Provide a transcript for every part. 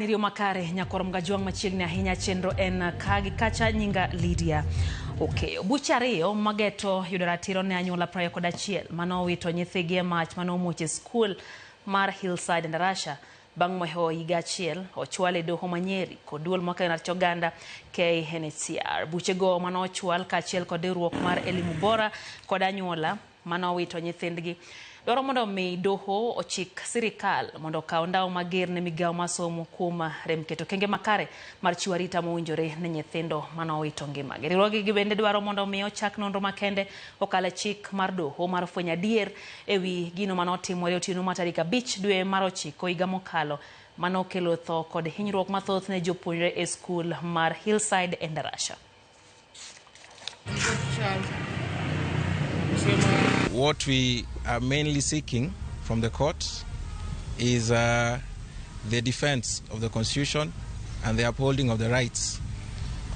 Riyo makare nyakwar Mgajwang' machiegni ahinya chenro en ka gi kacha nyinga Lydia Okeyo. Buche ariyo mageto yudo ratiro ne anyuola 21 mane owito nyithigi e mach mane omuoch e skul mar Hillside Endarasha bang' mohewo higa achiel ochwal e doho ma Nyeri kod duol makelo ratich oganda KNHCR. Buchego mane ochwal kaachiel kod riwruok mar Elimu Bora kod anyuola mane owito nyithindgi dwaro mondo mi doho ochik sirikal mondo okaw ndawo mager ne migawo mar somo kuom rem keto okenge makare mar chiwo arita mowinjore ne nyithindo mane owito ngimagi. Riwruogegi bende dwaro mondo mi ochak nonro makende okal e chik mar doho mar fwenyo adier e wi gino mane otimore otieno mar tarik 5 dwe mar 9 higa mokalo mane okelo tho kod hinyruok mathoth ne jopuonjre e skul mar Hillside Endarasha. What we are mainly seeking from the court is the defense of the Constitution and the upholding of the rights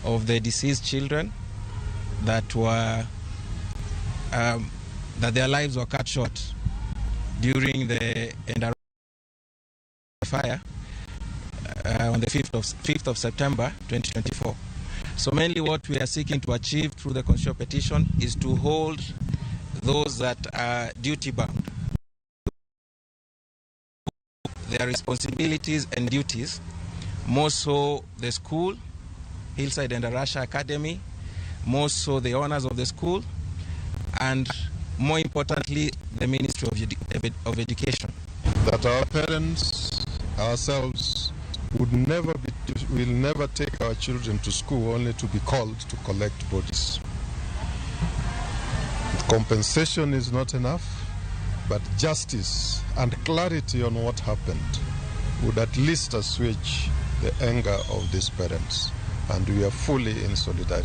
of the deceased children that their lives were cut short during the Endarasha fire on the 5th of September 2024. So mainly what we are seeking to achieve through the constitutional petition is to hold those that are duty bound their responsibilities and duties, more so the school, Hillside Endarasha Academy, more so the owners of the school, and more importantly, the Ministry of Education. That our parents, ourselves, would never be, will never take our children to school only to be called to collect bodies. Compensation is not enough, but justice and clarity on what happened would at least assuage the anger of these parents, and we are fully in solidarity.